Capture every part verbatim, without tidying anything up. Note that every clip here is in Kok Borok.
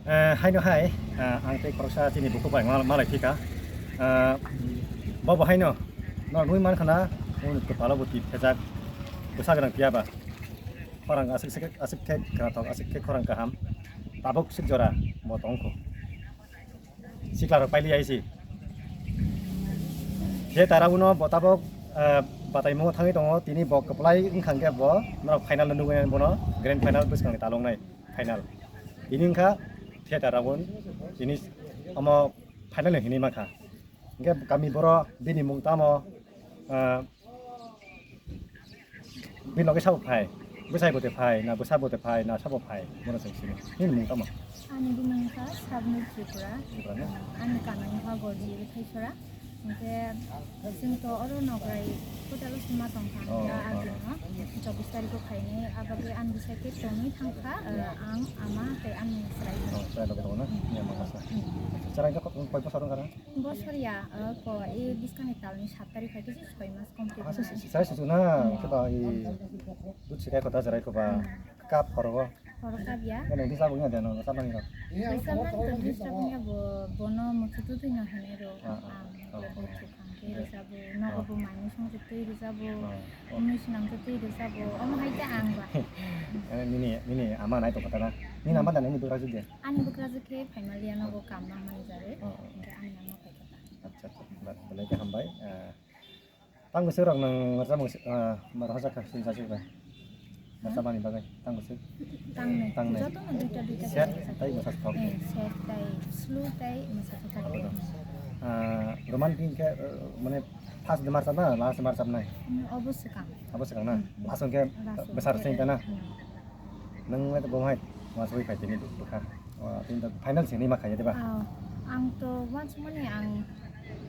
Eh, haino hai, eh, ang tei khoroksa chini bukhuk bai mal-, malai thika. Eh, bo bo haino, no nui man khana, nung kwpalo bo tip thejak, bwsa gwnang phiya ba. Khorang aswk se, aswk khe khnathok, aswk khe khorang kaham. Tabuk sik jora bo tongkho. Sikla rok paili ai si. Theater uno bo tabuk, eh, batai mungo thangwi tongo, tini bo kwplai wngkha hwnkhe bo norok final no nugwi bono grand final bwskangni talongnai. Final. Tini wngkha theater round, tini omo final ni hinwi mankha. Hingke kami boro bini mung tamo, ah, bini loge sabo phai, bwsai bo te phai, na bwsa bo te phai, na sabo phai, bono chwng sini. Nini mung tamo? Ani bumung wngkha Sabnur Tripura. Tripura no? Ani kami wngkha Gorji Thaisora. Hingke chwng to oro Nograi hotel o sima tongkha, oh, hingke oh, agini no chobbish tarikh o phainai, abagwi ang bwsai khe tongwi thangkha, eh, ang, ama tei ani chwrai. Oh, chwrai loge tongo na? Hmm. Ni ama kasa. Hmm. Chwrai khe koi bosor wngkha na? Bosor ya, eh, ko, e bwskangni talni sat tarikh hai khe se soi mas complete wngnai. Ah, se, se, se, se, se, na, hmm, khe ba, e, dut sikai kho ta chwrai kho ba, hmm, kap horo. Horo kap ya. Nang tisa bo ya de no, sa bang ya. Tisa man to disturb ya bo, bono muchu tu tu no hene ro. Ah, ah. Ang, oh, bo, oh, thuk ang khe, oh, rijabo, nogo, oh, bo mani song se twi rijabo, oh, oh, mui sinang se twi rijabo, omo hai khe ang ba. Eh, nini, nini ama nai to kata na. Nini ama da nini bwkra jide. Ani bwkra jide khe phaimaliya nogo kam nang mani jare. Oh, oh. Hingke ani ama phai khe ta. Acha, acha. Ba-, belai khe hambai. Eh, Tang bwswk rok nwng rwchapmung, ah, ma rohorjak kha, sini sasi bai. Hmm? Rwchapmani bagwi, tang bwswk? Tangnai. Tangnai. Jotono duita duita set khe rwchap. Tai mwsathok. Eh, set tai slow tai mwsathok. Abono. Ah, romantic khe, eh, mane first de marchap na, last de marchap nai? Hmm, obo swkang. Abo swkang na? Hmm. Last hwnkhe last bwsar hwnkhe sing ta na? Hmm. Nwng le bo hai uansugwi phai tini bwkha. O, tini to final se hinwi ma khaiya diba? Oh, ang to uansukmani ang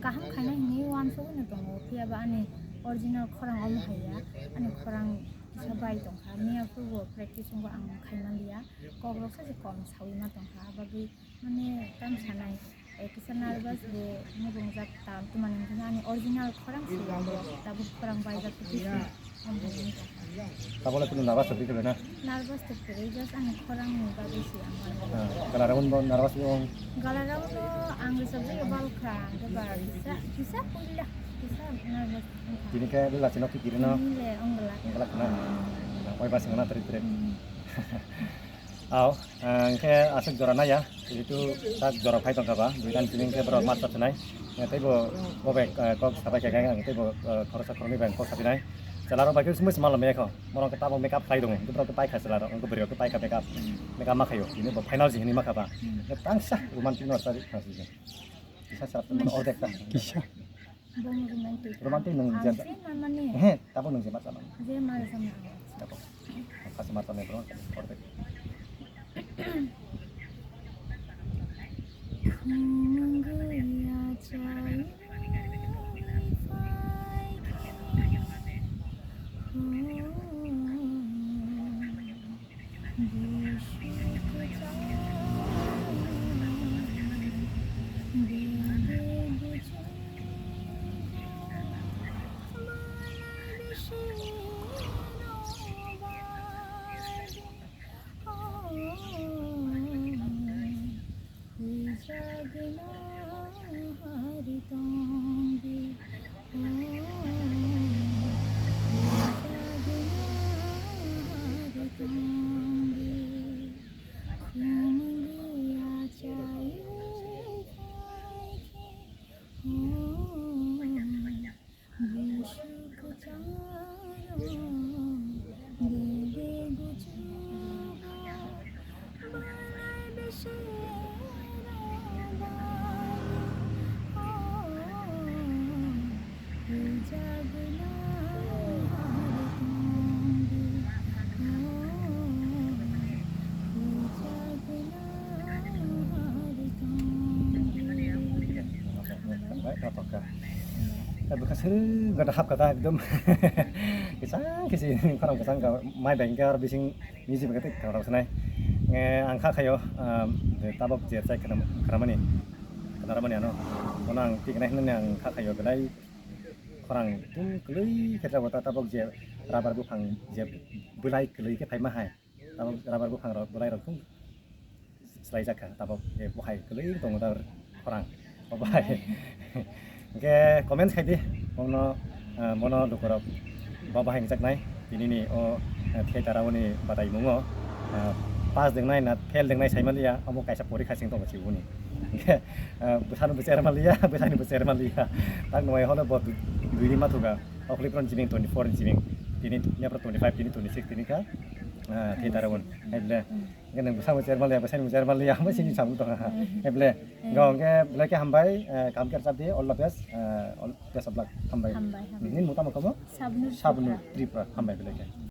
kaham khaina hinwi uansugwi no tongo, phiya ba ani original khorang omo hai ya, ani khorang kisa bai tongkha, miya phuru bo practice wngkha ang khaimaliya, kok rok sa se kom sawi ma tongkha, abagwi mane tam sanai. Eh, kisa nervous bo nukung jak tam tumani wngkha ani original khorang se ya bo tabuk khorang bai jak twi si. Tabole kunu nervous tong khe na? Nervous to kwrwi just ani khorang ni bagwi se ang. Ah, gala round bo nervous bo. Gala round no ang rwchap jagwi bal kha, hwnkhe ba kisa, kisa puila, kisa nervous wngkha. Tini khe bela chino khe kirino. Tini le ongla. Ongla khna. Oi ba singna trik trik. Hmm. Aw, ah, hingke aswk jora naiya, jehetu tak jora phai tongkha ba, duitan tini hingke borok matcha twnai. Eh, teibo bo bai, eh, kok sabai kha khe ang teibo, eh, khoroksa khoroknwi bai kok sapinai. Chwlarok bai khe sumui se malom ya kho. Borok khe tabok makeup khlai tongo, hingke borok khe paikha chwlarok, hingke bwrwi rok khe paikha makeup. Makeup ma khaio, tini bo final se hinwi ma kha ba. Hingke tangsa romantic no sa, sa, sa, sa, sa, ordek ta. Kisa. Bong romantic. Romantic nung je. Ang je ma mani. He, tabok nung je ma sama. Je ma sama. Tabok. Kasi ma sama bro. Perfect. Khunung ya chai phai khe. Huijagna hari tongdi, o, huijagna hari tongdi, khumuli achai phaikhe, o. Bwkha sir gata hap kata ekdom. Kisang kisi khorang kisang ka mai bengkar bising music bwkha tei khorang sanai. Nge ang kha khayo, um, je tabok je chai khwnam-, khwnamani. Khwnamani ano. Kono ang tiknai hwnani ang kha khayo belai khorang tum kwlwi khe tabok je rubber buphang je bwlai kwlwi khe phaima hai. Tabok rubber buphang rok, bwlai rok tum Swlaijak kha, tabok, eh, bo hai kwlwi tongo da khorang. Bo bahai. Hwnkhe comments khai di, bono, eh, bono lukurok bo bahai wngjaknai. Tinini o, eh, theater aboni bataimungo, eh, pass dengnai na fail dengnai saimaliya, omo kaisa porikha sing tongo chibuni. Hwnkhe, eh, bwsano bo chermaliya, bwsani bo chermaliya. Tak nungya hole bo dui, dui ni mathuga. Okli pron jibing twenty four ni jibing. Tini yapra twenty five, tini twenty six, tini kha, eh, theater abon. Hai ble. Hwnkhe nwng bwsano bo chermaliya, bwsani bo chermaliya, omo sini samung tongkha. Hai ble. Hwnkhe belai khe hambai, eh, kaham khe rwchapdi, all the best, eh, all, best of luck, hambai. Hambai, hambai. Nini mutamo kamo? Sabnur Sabnur Tripura. Tripura, hambai belai khe.